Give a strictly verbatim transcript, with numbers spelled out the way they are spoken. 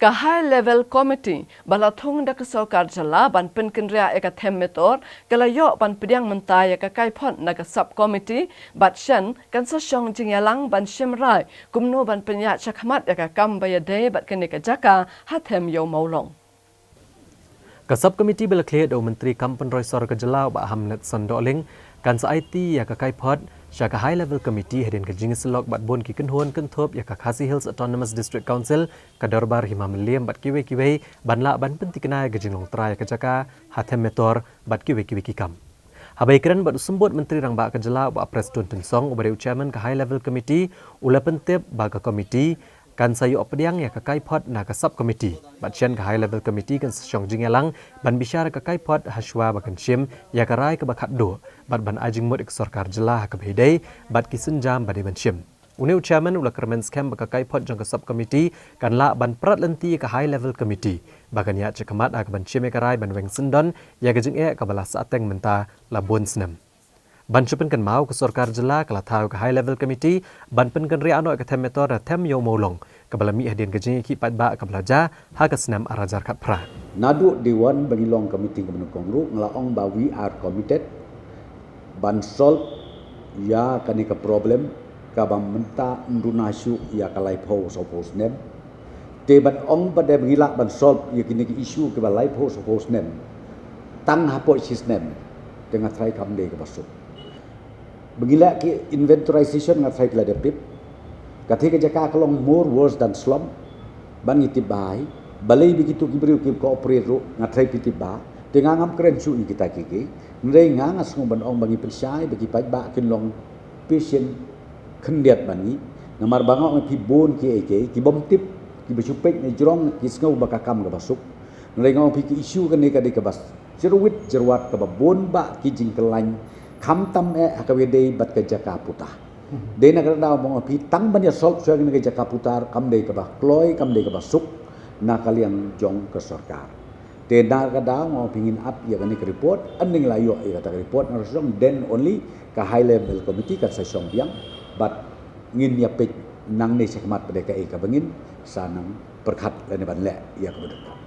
Ka High Level Committee ba la thung da ka sorkar jylla ban pynkynriah ïa ka them metor ka la ïoh ban pdiang mynta ïa ka kaiphod na ka Sub Committee, bad shen kan sa shong jingïalang ban shim rai kumno ban pynïaid shakhmat ïa ka kam ba ïadei bad kane ka jaka ha them Ïew Mawlong. Ka Sub Committee ba la khlieh da u Myntri Kam Pynroi Sor ka jylla u Bah Hamletson Dohling kan sa aiti ïa ka kaiphod sha ka High Level Committee hadien ka jingïasyllok bad bun ki kynhun kynthup ïa ka Khasi Hills Autonomous District Council, ka Dorbar Hima Mylliem bad kiwei kiwei ban lah ban pyntikna ïa ka jinglong trai ïa ka jaka ha them metor bad kiwei kiwei ki kam. Haba ïakren bad u Symbud Myntri Rangbah ka jylla u Bah Prestone Tynsong uba dei u Chairman ka High Level Committee, u la pyntip ba ka committee kan sa ïoh pdiang ïa ka kaiphod na ka Sub Committee. Bad shen ka High Level Committee kan sa shong jingïalang ban bishar ïa ka kaiphod ha shwa ba kan shim ïa ka rai kaba khatduh bad ban ai jingmut ïa ka sorkar jylla ha kaba ïadei bad ki sienjam ba dei ban shim. Une u Chairman u la kyrmen skhem ba ka kaiphod jong ka Sub Committee kan lah ban prat lynti ïa ka High Level Committee ba kan ïaid shakhmat ha kaban shim ïa ka rai ban weng syndon ïa ka jingeh kaba la sahteng mynta la bun snem. Ban shu pynkynmaw, ka sorkar jylla ka la thaw ïa ka High Level Committee ban pynkynriah noh ïa ka them metor na them Ïew Mawlong kaba la mih hadien ka jingïakhih paidbah kaba la jia ha ka snem ar hajar khatphra. Naduh dei wan ba ngi long ka meeting ka ba nyngkong ruh nga la ong ba we are committed ban solve ïa kane ka problem kaba mynta ynda na shu ïa ka laiphew saphew snem. Te ban ong ba dei ba ngi lah ban solve ïa kine ki issue kiba laiphew saphew snem tang hapoh shi snem, te nga tharai kam dei kaba suk. Ba ngi lah ki inventorization nga tharai ki la dep tip. Kata ka jaka ka long more worse than slum. Ban ngi tip bha hi. Balei ba kito ki briew ki cooperate ruh nga tharai ki tip bha. Te nga ngam kren shuh ïa kita ki ki. Hynrei nga nga sngew ban ong ba ngi pynshai ba ki paidbah kin long patient khyndiat ban ngi. Namar ba nga ong phi bun ki ei ki ei ki bym tip, ki ba shu peit na jrong ki sngew ba ka kam kaba suk. Hynrei nga ong phi ki issue kane ka dei kaba jyrwit jyrwat kaba bun bah ki jingkyllain, khamtam eh ha kaba ïadei bad ka jaka puta. Dei na kata ka daw ma nga ong phi tang ban ïa solve shuwa kane ka jaka puta kam dei kaba kloi, kam dei kaba suk na ka liang jong ka sorkar. Te na kata ka daw ma nga ong phi ngin ap ïa kane ka report, hynrei la ïoh ïa kata ka report na ka sdang, then only ka High Level Committee kan sa shong biang bad ngin ïa peit nangne shakhmat pat dei kaei kaba ngin sa nang pyrkhat lane ban leh ïa kaba donkam.